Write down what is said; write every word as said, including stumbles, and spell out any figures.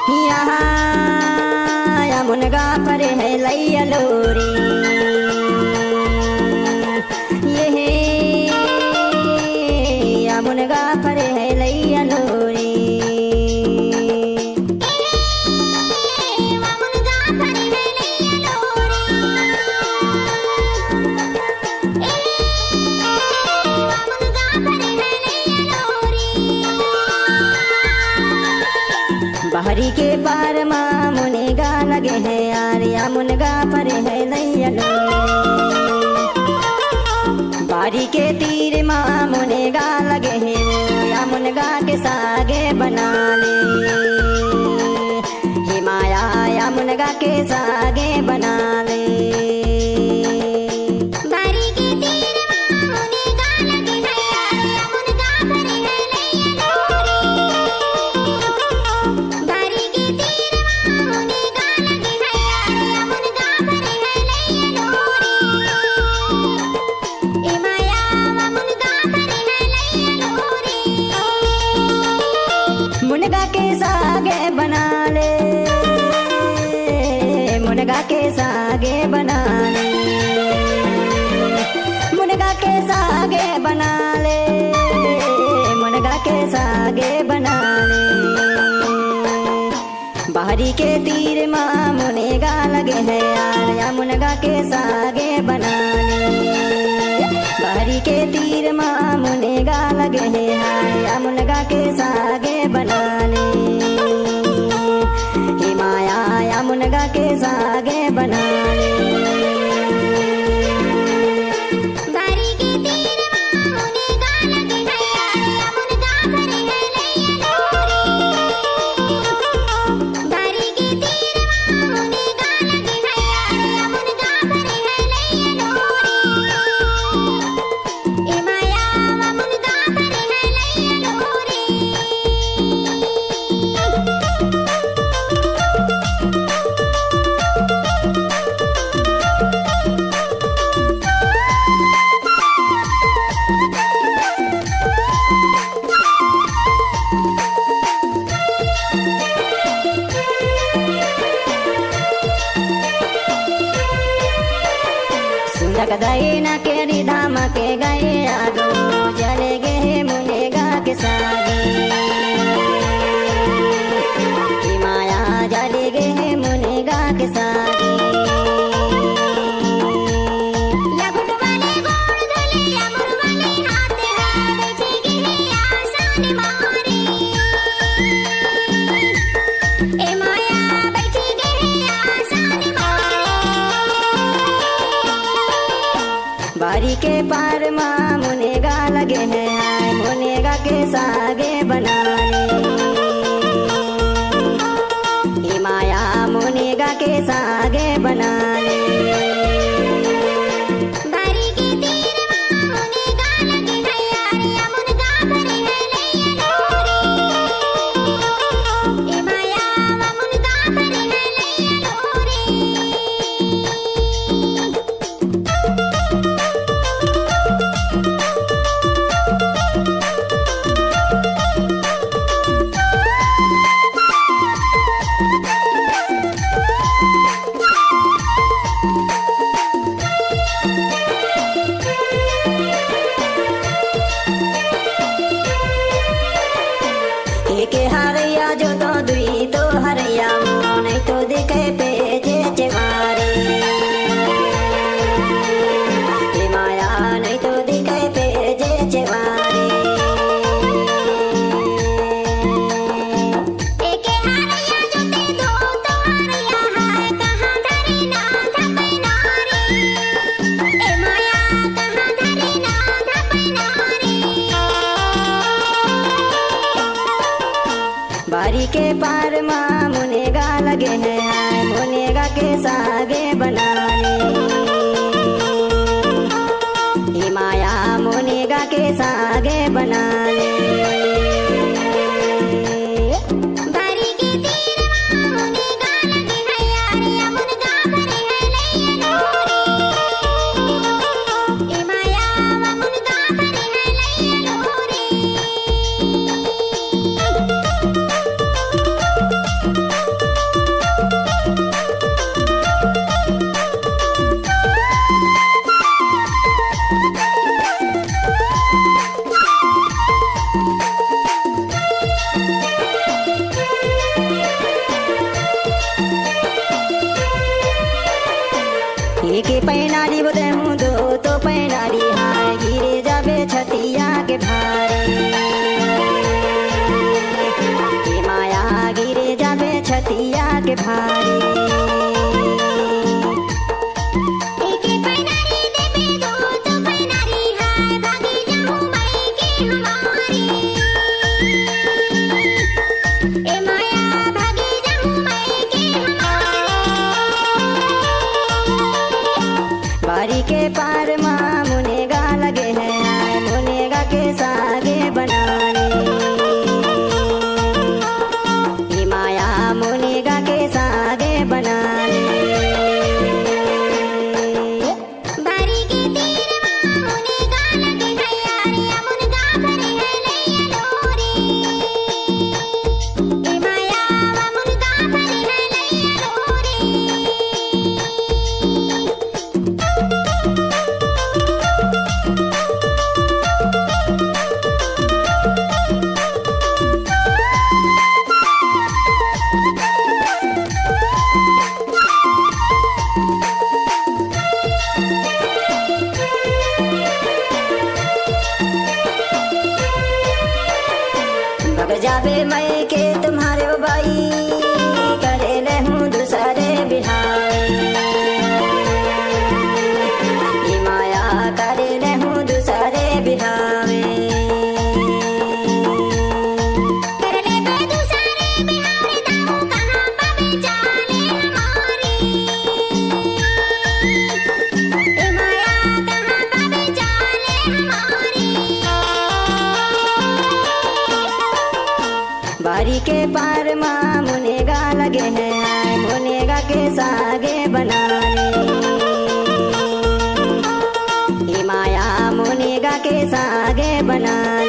यहाँ या मुनगा फरे है लैया लोरी, ये हे या मुनगा फरे है लैया लोरी। बहरी के पार मा मुनगा लगे है यार, या मुनगा फरे है लैया लोरी। बारी के तीर मा मुनगा लगे है वो, या मुनगा के सागे बना ले। हे माया, या मुनगा के सागे बना ले। बारी के तीर मा मुनगा लगे है यार, या मुनगा फरे है लैया लोरी। बारी के तीर मा मुनगा लगे है यार, या मुनगा फरे है लैया लोरी। ए माया, वा मुनगा फरे है लैया लोरी। मुनगा के सागे बना ले, मुनगा के सागे बना ले, मुनगा के सागे बना ले, मुनगा के सागे बना ले। बहरी के तीर मा मुनगा लगे है यार, या मुनगा के सागे बना ले। बहरी के तीर मा मुनगा लगे है यार, या मुनगा के सागे बना ले। हे माया, या मुनगा के सागे बना ले। बारी के तीर मा मुनगा लगे है यार, या मुनगा फरे है लैया लोरी। बारी के तीर मा मुनगा लगे है यार, या मुनगा फरे है लैया लोरी। ए माया, वा मुनगा फरे है लैया लोरी। सुंदक दई न केरी धाम के गए आगो, जले गे मुनगा के सागे। ए माया, जले गे मुनगा के सागे। या घुट वाले गोड़ धोले, या मुर वाले हाथ है, बैठी गे आसन मारे। ए माया, बैठी गे आसन मारे। बारी के पार मा मुनगा लगे है आय, मुनगा के सागे बना ले। ए माया, मुनगा के सागे बना ले। बारी के तीर मा मुनगा लगे है यार, या मुनगा फरे है लैया लोरी। ए माया, वा मुनगा फरे है लैया लोरी। एके हरैया जो तो दुई तो हरैया, नहीं तो दिखे पे जे चेवारी। ए माया, नहीं तो दिखे पे जे चेवारी। एके हरैया जो ते दो तो हरैया है, कहाँ धरे ना धपे नारी। ए माया, कहाँ धरे ना धपे नारी। बारी के पार मा मुनगा लगे है आय, मुनगा के सागे बना ले। ए माया, मुनगा के सागे बना ले। बारी के तीर मा मुनगा लगे है यार, या मुनगा फरे है लैया लोरी। ए माया, वा मुनगा फरे है लैया लोरी। के पैनारी वो देहूं दो तो पैनारी हाय, गिरे जाबे छतिया के भारी। ए माया गिरे जाबे छतिया के भारी। एके पैनारी देबे दो तो पैनारी हाय, भागी जाहूं मैं के हमारी। ए माया भागी जाहूं मैं के हमारी। बारी के पार मा मुनेगा लगे हैं, आए मुनेगा के सागे बनाने। ए माया मुनेगा के सागे बनाने। बारी के तीर मा मुनेगा लगे है यार, या मुनगा भरे है लैया लोरी। ए माया, वा मुनगा भरे है लैया लोरी। भग जाबे मई के तुम्हारे ओ बाई, करे ले हूँ दूसरे बिहावे। ए माया करे ले हूँ दूसरे बिहावे। कर लेबे दूसरे बिहावे, दाऊ कहाँ पाबे जाने हमारी। ए माया कहाँ पाबे जाने हमारी। बारी के पार मा मुनेगा लगे हैं, आए मुनेगा के सागे बनाने। ए माया मुनेगा के सागे बनाने।